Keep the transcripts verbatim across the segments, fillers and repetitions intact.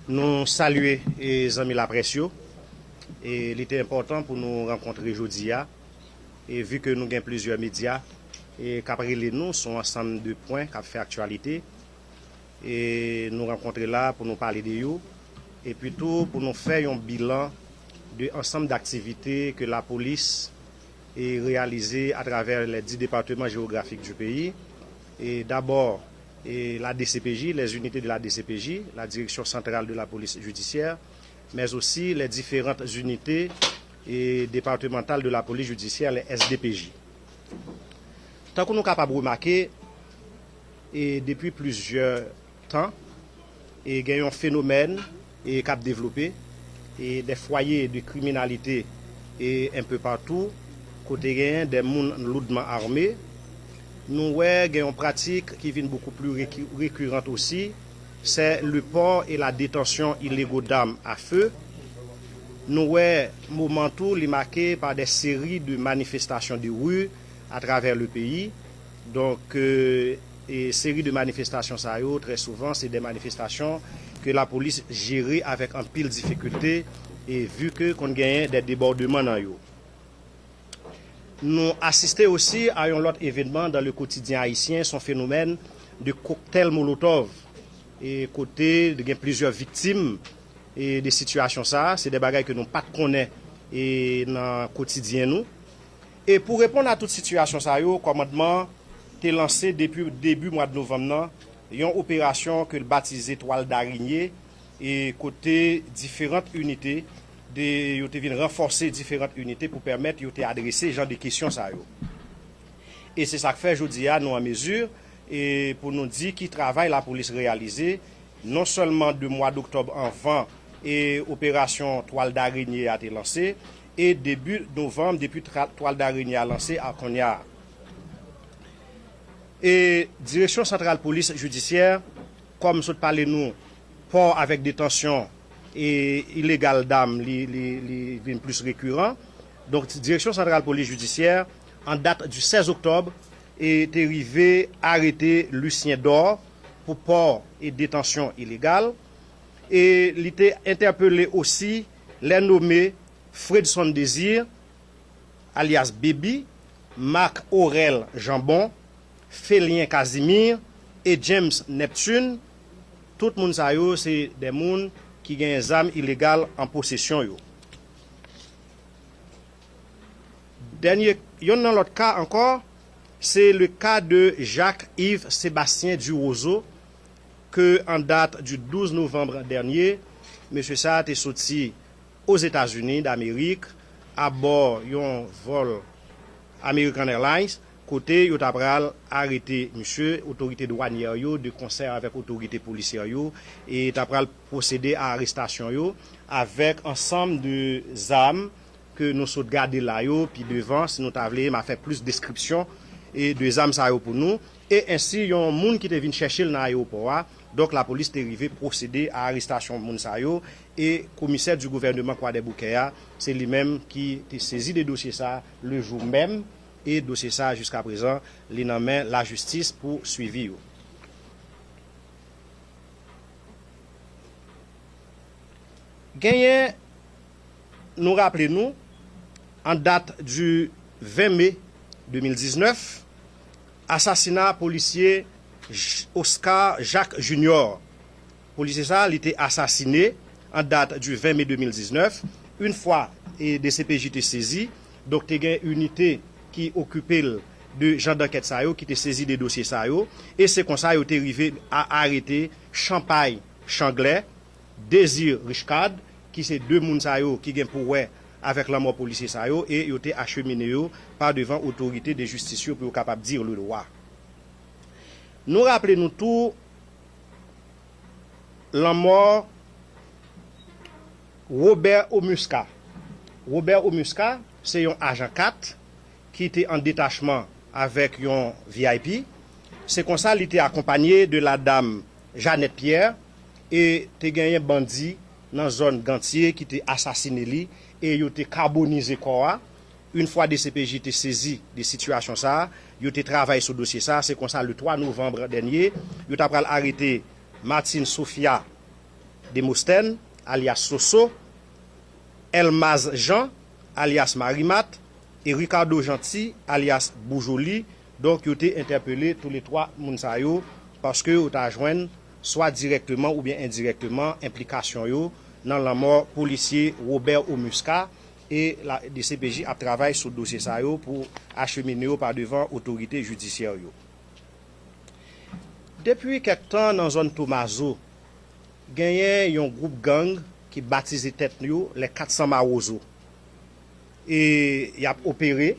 Nou salye, e, zanmi laprès yo. E li te enpòtan pou nou rankontre jodi a. E vi ke nou gen plizyè medya, e k ap rele nou sou ansanm de pwen k ap fè aktyalite. E nou rankontre la pou nou pale de yo. Epi tou pou nou fè yon bilan de ansanm daktivite ke lapolis e reyalize atravè les dix départements géographiques du pays. E dabò, e la D C P J, les unités de la D C P J, la Direction Centrale de la Police Judiciaire, mais aussi les différentes unités e départementales de la police judiciaire, les S D P J. Tankou nou kapab remake, e depi plizyè tan, e gen yon fenomèn e k ap devlope, e des foyers de criminalité e un peu partout, kote genyen des moun lourdement armés. Nou wè gen yon pratik ki vin beaucoup plus récu- récurrente aussi, c'est le port et la détention illégaux d'armes à feu. Nou wè moman tou li make pa des séries de manifestations de rue à travers le pays. Donk, e, e seri de manifestasyon sa yo, trè souvan, se de manifestasyon ke lapolis jere avèk anpil difikilte, e vi ke konn genyen de debòdman nan yo. Nou asiste osi a yon lòt evènman dans le quotidien haïtien, se yon fenomèn de koktèl molotòv, e kote gen plizyè viktim e de sitiyasyon sa a, se de bagay ke nou pa t konnen e nan kotidyen nou. E pou reponn a tout sitiyasyon sa yo, kòmandman te lanse depi debi mwa de novanm nan yon operasyon ke l batize Twal Darenye, e kote diferant inite de, yo te vin ranfòse diferant inite pou pèmèt yo te adrese jan de kesyon sa yo. E se sa k fè jodi a nou an mezi e pou nou di ki travay lapolis reyalize, non sèlman de mwa doktòb anvan e operasyon Twal Darenye a te lanse, e debi novanm, depi tra- Twal Darenye a lanse a kounye a. E Direksyon Santral Polis Jidisyè, kòm sot pale nou, pò avèk detansyon e ilegal dam, li, li, li vin plis rekiran. Donk, Direksyon Santral Polis Jidisyè, an dat du sèz oktòb, e te rive arete Lucien Dor pou pò e detansyon ilegal. E li te entèpele osi lè nome Fredson Désir, alyas Baby, Marc Aurel Jambon, Felien Casimir e James Neptune. Tout moun sa yo se de moun ki gen zam ilegal an posesyon yo. Dènye, yonn nan lòt ka ankò, se le ka de Jacques Yves Sébastien Durozeau, ke an dat du douz novanm dènye, mesye sa a te soti Ozetazini Damerik abò yon vòl American Airlines, kote yo ta pral arete misye, otorite dwanyè yo, de konsè avèk otorite polisyè yo, e ta pral pwosede a arestasyon yo avèk ansanm de zam ke nou sot gade la yo pi devan, si nou ta vle, m a fè plis deskripsyon e de zam sa yo pou nou. E ensi, yon moun ki te vin chèche l nan ayewopò a, donk lapolis te rive pwosede a arestasyon moun sa yo, e komisè di gouvèneman Kwadèboukè a, se li menm ki te sezi de dosye sa le jou menm, e dosye sa, jiska prezan, li nan men lajistis pou swivi yo. Genyen, nou raple nou, an dat du ven me de mil diznèf, asasina polisye J- Oscar Jacques Junior. Polisye sa, li te asasine an dat du ven me de mil diznèf. Yon fwa e D C P J te sezi, donk te gen inite ki okipe l de jan dankèt sa yo, ki te sezi de dosye sa yo, e se konsa yo te rive a arete Chanpay Changlè, Désir Richcard, ki se de moun sa yo ki gen pou wè avèk lanmò polisye sa yo, e yo te achemine yo pa devan otorite de jistis yo pou yo kapab dire le droit. Nou raple nou tou lanmò Robert Omusca. Robert Omusca se yon ajan kat ki te an detachman avèk yon V I P. Se konsa li te akonpanye de la dam Jeannette Pierre, e te genyen bandi nan zòn Gantye ki te asasine li, e yo te kabonize kò a. Yon fwa D C P J te sezi de sitiyasyon sa a, yo te travay sou dosye sa a. Se konsa, le twa novanm dènye, yo ta pral arete Martine Sophia Demostèn, alyas Soso, Elmaz Jean, alyas Marimat, e Ricardo Jeanty, alyas Boujoli. Donk, yo te entèpele toulètwa moun sa yo, paske yo ta jwenn, swa dirèkteman oubyen endirèkteman, enplikasyon yo nan lanmò polisye Robert Omuscat, e la D C P J ap travay sou dosye sa yo pou achemine yo pa devan otorite jidisyè yo. Depi kèk tan, nan zòn Tomazo, genyen yon gwoup gang ki batize tèt yo Les Quatre Cents Mawozo. E y ap opere,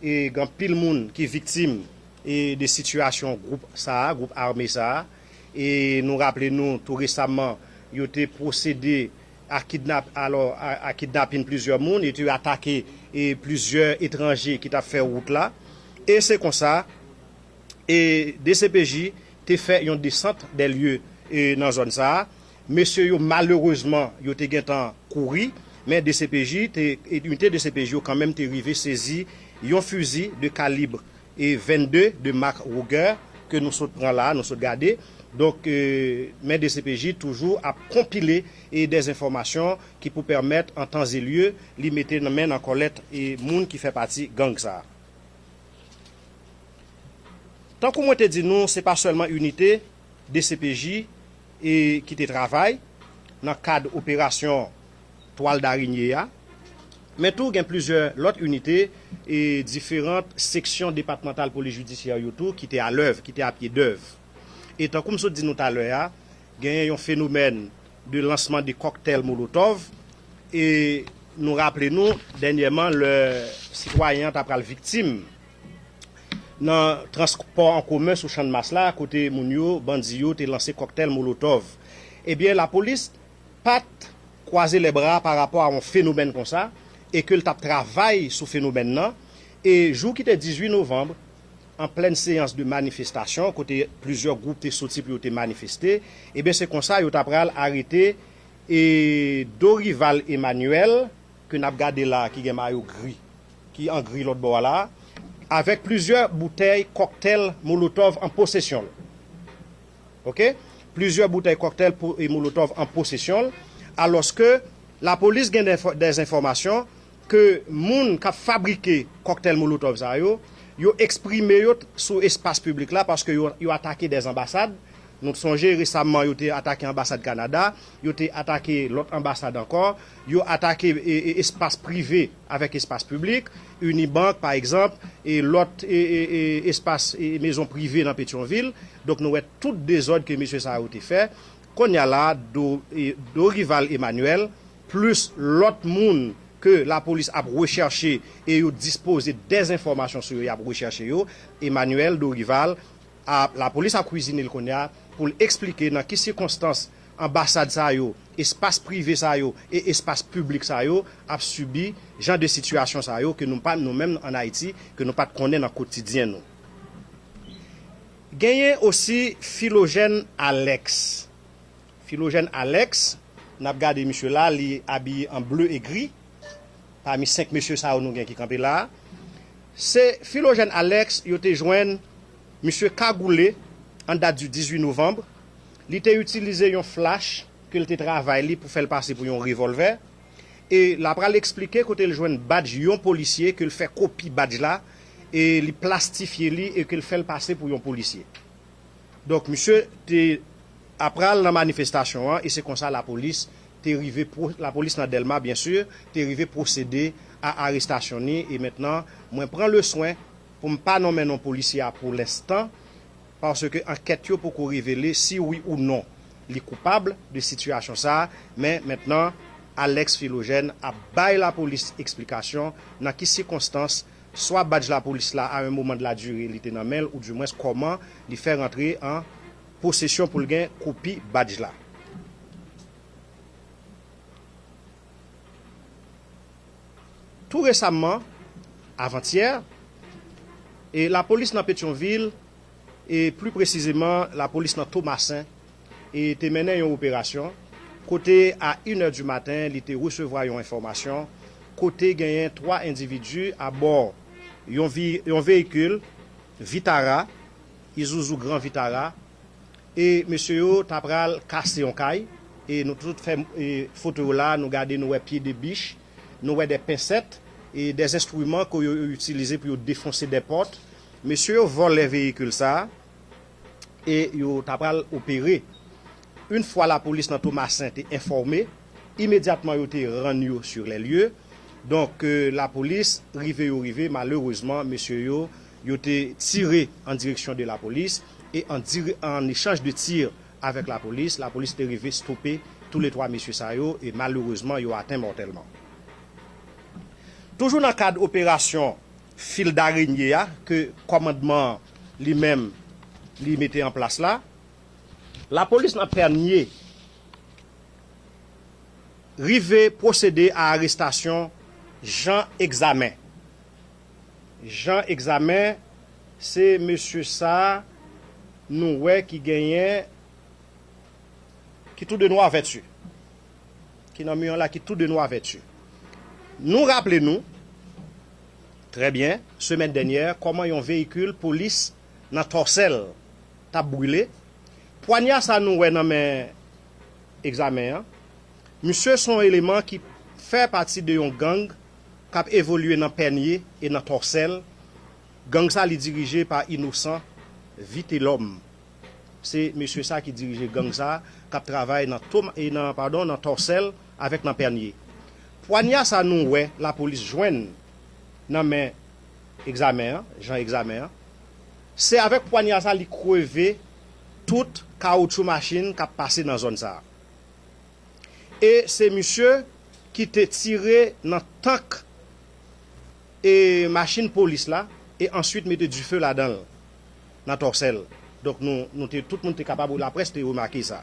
e gen anpil moun ki viktim, e de sitiyasyon gwoup sa a, gwoup ame sa a. E nou raple nou, tou resaman, yo te pwosede a kidnap, alò, a, a kidnapin plizyè moun, yo te atake, e plizyè etranje ki t ap fè wout la. E se konsa, e D C P J te fè yon desant dè lye, e nan zòn sa a. Mesye yo, malerezman, yo te gentan kouri, men D C P J te, e inite D C P J yo kanmenm te rive sezi yon fizi de kalib e vennde de mak Ruger ke nou sot pran la, nou sot gade. Donk, e, men D C P J toujou ap konpile, e, dèzenfòmasyon ki pou pèmèt, an tan e lye, li mete nan men nan kòlèt, e, moun ki fè pati gang sa a. Tankou mwen te di nou, se pa sèlman inite D C P J, e, ki te travay nan kad operasyon Twal Darenye a, men tou gen plizyè lòt inite e diferan seksyon depatmantal polis jidisyè yo tou ki te alèv, ki te a pye dèv. E tankou m sot di nou talè a, genyen yon fenomèn de lansman de kòktèl molotòv. E nou raple nou, dènyèman, lè sitwayen an ta pral viktim nan transpò an komen sou Channmas la, kote moun yo, bandi yo, te lanse kòktèl molotòv. Ebyen, lapolis pa t kwaze lèbra pa rapò a yon fenomèn konsa, e ke l t ap travay sou fenomèn nan. E jou ki te dizuit novanm, an plèn seyans de manifestasyon, kote plizyè gwoup te soti pou yo te manifeste, ebyen, se konsa yo ta pral arete, e, Dorival Emmanuel, ke n ap gade la, ki gen mayo gri, ki an gri lòt bò a la, avèk plizyè boutèy kòktèl molotòv an posesyon l. Oke? Plizyè boutèy kòktèl po-, e molotòv an posesyon l, alòske lapolis gen dèfò-, dèzenfòmasyon ke moun k ap fabrike kòktèl molotòv sa yo, yo eksprime yo t-, sou espas piblik la, paske yo, yo atake dèz anbasad. Nou sonje resaman, yo te atake anbasad Kanada, yo te atake lòt anbasad ankò, yo atake, e, e, espas prive avèk espas piblik, Unibank, pa egzanp, e lòt, e, e, e, espas, e, mezon prive nan Petyonvil. Donk, nou wè tout dezòd ke mesye sa yo te fè. Kounye a la, Do-, e, Dorival Emmanuel, plis lòt moun ke lapolis ap rechèche e yo dispoze dèzenfòmasyon sou yo, y ap rechèche yo, Emmanuel Dorival, ap, lapolis ap kwizine l kounye a pou l eksplike nan ki sikonstans anbasad sa yo, espas prive sa yo e espas piblik sa yo ap sibi jan de sitiyasyon sa yo ke nou pa, nou menm ann Ayiti, ke nou pa t konnen nan kotidyen nou. Genyen osi Philogène Alex. Philogène Alex, n ap gade misye la, li abiye an ble e gri, pami senk mesye sa yo nou gen ki kanpe la a. Se Philogène Alex, yo te jwenn misye kagoule an dat di dizuit novanm. Li te itilize yon flach ke l te travay li pou fè l pase pou yon revòlvè. E l ap pral eksplike kote l jwenn badj yon polisye, ke l fè kopi badj la, e li plastifye li e ke l fè l pase pou yon polisye. Donk, misye te ap pral nan manifestasyon an, e se konsa lapolis te rive pwo-, lapolis nan Dèlma, byen si, te rive pwosede a arestasyon ni. E mentnan, mwen pran le swen pou m pa nonmen non polisye a pou lenstan, paske ankèt yo poko revele si wi ou non li koupab de sitiyasyon sa a. Men mentnan, Alex Philogène ap bay lapolis eksplikasyon nan ki sikonstans swa badj lapolis la, à un moment de la durée, li te nan men l, oudimwens kòman li fè rantre an posesyon pou l gen kopi badj la. Tou resaman, avantyè, e lapolis nan Petyonvil, e pli presizeman lapolis nan Tomasen, e te mennen yon operasyon kote, a inè di maten, li te resevwa yon enfòmasyon kote genyen twa endividi abò yon vi-, yon veyikil Vitara, Isuzu Grand Vitara, e mesye yo ta pral kase yon kay, E nou tout fè, e, foto yo la, nou gade, nou wè pye de bich, nou wè de pensèt, e de enstriman ke yo, yo itilize pou yo defonse de pòt. Mesye yo vòlè veyikil sa a, e yo ta pral opere. Yon fwa lapolis nan Tomasen te enfòme, imedyatman yo te rann yo sur les lieux. Donk, e, lapolis rive yo rive, malerezman, mesye yo, yo te tire an direksyon de lapolis, e an dire-, an echanj de tir avèk lapolis, lapolis te rive stope toulètwa mesye sa yo, e malerezman, yo aten mòtèlman. Toujou nan kad operasyon fil darenye a ke kòmandman an li menm li mete an plas la, lapolis nan Pènye rive pwosede a arestasyon Jan Egzamen. Jan Egzamen, se mesye sa a nou wè ki genyen, ki tou de nwa vèti, ki nan mi an la, ki tou de nwa vèti. Nou raple nou, trè byen, semèn dènyè, kòman yon veyikil polis nan Tòsèl t ap brile. Pwanya sa nou wè nan men Egzamen an, misye se yon eleman ki fè pati de yon gang k ap evolye nan Pènye e nan Tòsèl. Gang sa li dirije pa Inosan Vitelòm. Se mesye sa ki dirije gang sa k ap travay nan Tom-, e nan, padon, nan Tòsèl avèk nan Pènye. Pwanya sa nou wè lapolis jwenn nan men Egzamen an, Jan Egzamen an, se avèk pwanya sa li kreve tout kawoutchou machin k ap pase nan zòn sa a. E se misye ki te tire nan tank e machin polis la, e answit mete dife ladan l nan Tòsèl. Donk, nou, nou te, tout moun te kapab, laprès te remake sa.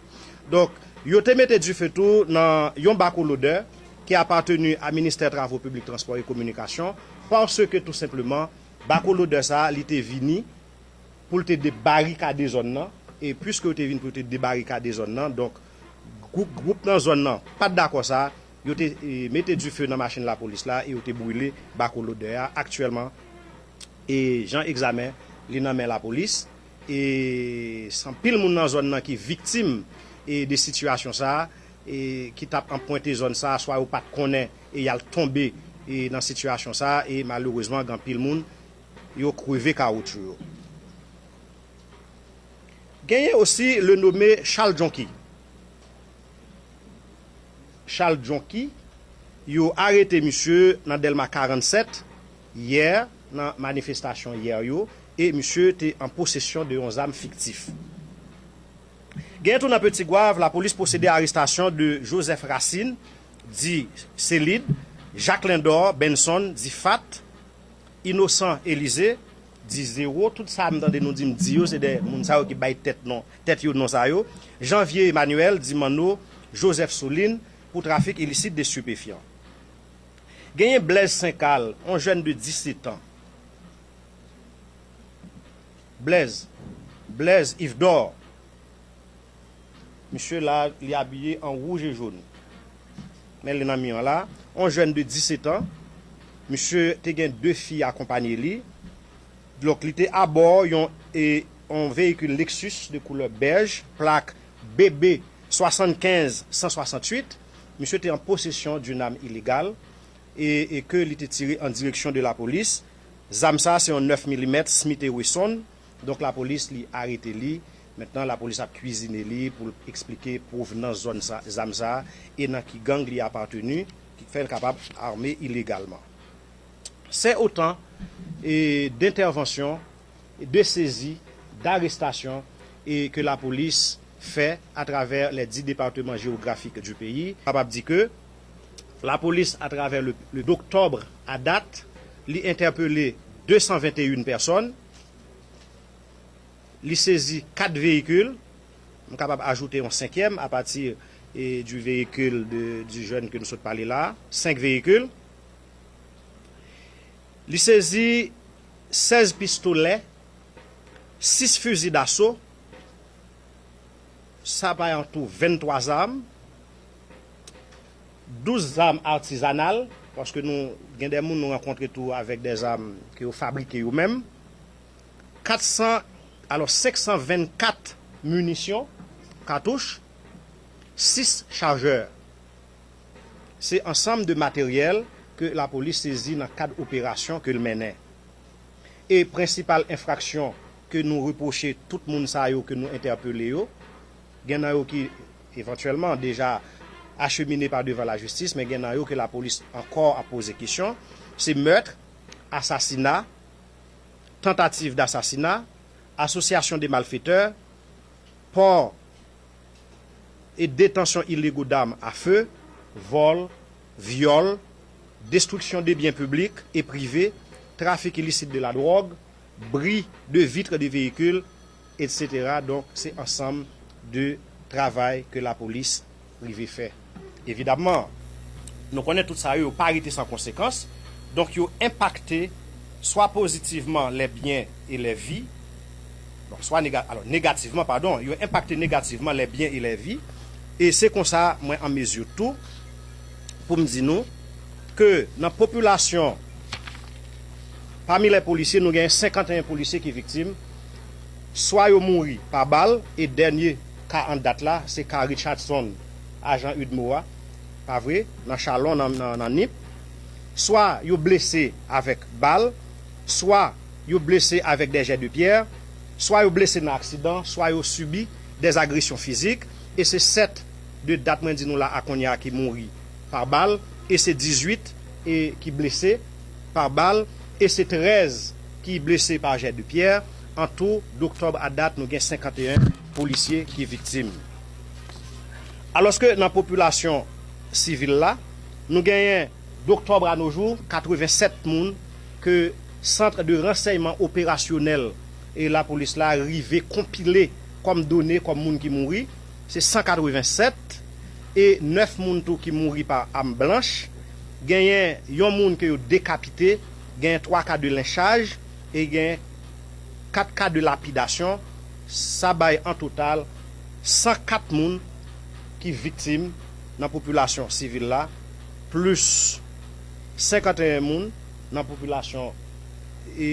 Donk, yo te mete dife tou nan yon bako lodè ki apateni a Ministè Travo Piblik, Transpò e Kominikasyon, paske tou senpleman, bako lodè sa a, li te vini pou l te debarikade zòn nan, e piske yo te vin pou yo te debarikade zòn nan, donk, gwoup, gwoup nan zòn nan pa t dakò sa, yo te, e, mete dife nan machin lapolis la e yo te brile bako lodè a. Aktyèlman, e, Jan Egzamen, li nan men lapolis, e se anpil moun nan zòn nan ki viktim, e, de sitiyasyon sa a, e, ki t ap anpwente zòn sa a, swa yo pa t konnen e y al tonbe, e, nan sitiyasyon sa a, e malerezman, gen anpil moun, yo kreve kawoutchou yo. Genyen osi le nome Charles Jonki. Charles Jonki, yo arete misye nan Dèlma karannsèt yè, nan manifestasyon yè yo, e misye te an posesyon de yon zam fiktif. Genyen tou nan Petit Goâve, lapolis pwosede a arestasyon de Joseph Racine, di Selid, Jacques Lindor Benson, di Fat, Inosan Elize, di Zewo. Tout sa m tande nou di m di yo, se de moun sa yo ki bay tèt non, tèt yo non sa yo. Janvier Emmanuel, di Manno, Joseph Soulin, pou trafik ilisit de stipefyan. Genyen Blaise Saint-Cal, yon jèn de disèt an. Blaise, Blaise Yves Dor. Misye la, li abiye an wouj e jòn. Men li nan mi an la. Yon jèn de disèt an. Misye te gen de fi akonpanye li. Donk, li te abò yon, e, yon veyikil Lexus de koulè bèj, plak B B swasannkenz san swasanntuit. Misye te an posesyon d'une arme illégale e, e ke li te tire an direksyon de lapolis. Zam sa a se yon nèf milimèt Smith and Wesson. Donk, lapolis, li arete li. Mentnan, lapolis ap kwizine li pou l eksplike pwovenans zòn sa, zam sa a e nan ki gang li apateni, ki fè l kapab ame ilegalman. Se otan, e, d'entèvansyon, de sezi, d'arestasyon, e ke lapolis fè atravè les dix départements géographiques du pays. Kapab di ke lapolis, atravè le, le d'octobre à date, li entèpele de san venteyen pèsòn, li sezi kat veyikil, m kapab ajoute yon senkyèm apati, e, du véhicule de, du jeune ke nou sot pale la, senk veyikil. Li sezi sèz pistolè, sis fizi daso, sa bay an tou venntwa zam, douz zam atizanal, paske nou gen de moun nou rankontre tou avèk de zam ke yo fabrike yo menm, kat san, alò, senk san vennkat minisyon, katouch, sis chajè. Se ansanm de materyèl ke lapolis sezi nan kad operasyon ke l mennen. E prensipal enfraksyon ke nou repwoche tout moun sa yo ke nou entèpele yo, gen nan yo ki evantyèlman deja achemine pa devan lajistis, men gen nan yo ke lapolis ankò ap poze kesyon, se mèt, asasina, tantativ dasasina, asosyasyon de malfetè, pò e detansyon ilego dam a fe, vòl, vyòl, destriksyon de byen piblik e prive, trafik ilisit de la dwòg, bri de vitre de veyikil, etsetera. Donk, se ansanm de travay ke lapolis rive fè. Evidamman, nou konnen tout sa yo, yo pa rete san konsekans. Donk, yo enpakte swa pozitivman les biens et les vies, bon, swa nega, alò, negativman, padon, yo enpakte negativman les biens et les vies. E se konsa, mwen an mezi tou, pou m di nou, ke nan popilasyon, pami lè polisye, nou gen senkanteyen polisye ki viktim, swa yo mouri pa bal, e dènye ka an dat la, se ka Richardson, ajan udmo a, pa vre, nan Chalon, nan, nan, nan Nip, swa yo blese avèk bal, swa yo blese avèk de jè de pyè, swa yo blese nan aksidan, swa yo sibi de agresyon fizik, e se sèt de dat mwen di nou la a kounye a ki mouri pa bal, e se dizuit e ki blese pa bal, e se trèz ki blese pa jè de pyè. An tou, doktòb a dat, nou gen senkanteyen polisye ki viktim. Alòske nan popilasyon sivil la, nou genyen doktòb a no jou, katrevensèt moun ke sant de ransèyman operasyonèl e lapolis la rive konpile kòm done, kòm moun ki mouri, se san katrevensèt, e nèf moun tou ki mouri pa am blanch. Genyen yon moun ke yo dekapite, genyen twa ka de lenchaj, e genyen kat ka de lapidasyon. Sa bay an total san kat moun ki viktim nan popilasyon sivil la, plis senkanteyen moun nan popilasyon, e,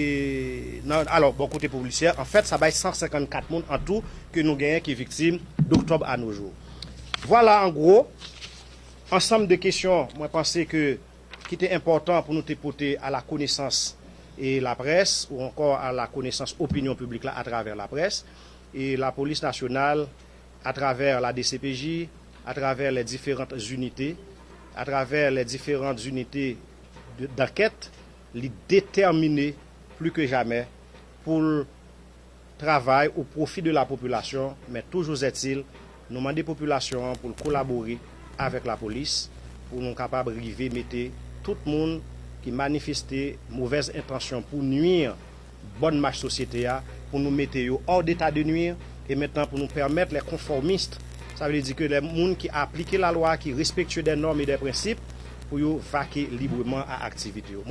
nan, alò, bò kote polisyè. Anfèt, sa bay san senkannkat moun an tou ke nou genyen ki viktim doktòb a no jou. Vwala, an gwo, ansanm de kesyon, mwen panse ke ki te enpòtan pou nou te pote a la konesans e laprès, ou ankò a la konesans opinyon piblik la atravè laprès, e lapolis nasyonal, atravè la D C P J, atravè les différentes unités, atravè les différentes unités de, d'enquête, li detèmine pli ke jamè pou l travay o pwofi de la popilasyon, men toujou ètil, nou mande popilasyon an pou l kolabore avèk lapolis, pou nou kapab rive mete tout moun ki manifeste movèz entansyon pou nwi bòn mach sosyete a, pou nou mete yo hors d'état de nuire, e mentnan pou nou pèmèt les conformistes, sa vle di ke les moun ki aplike lalwa, ki respektye des normes et des principes, pou yo vake libreman a aktivite yo.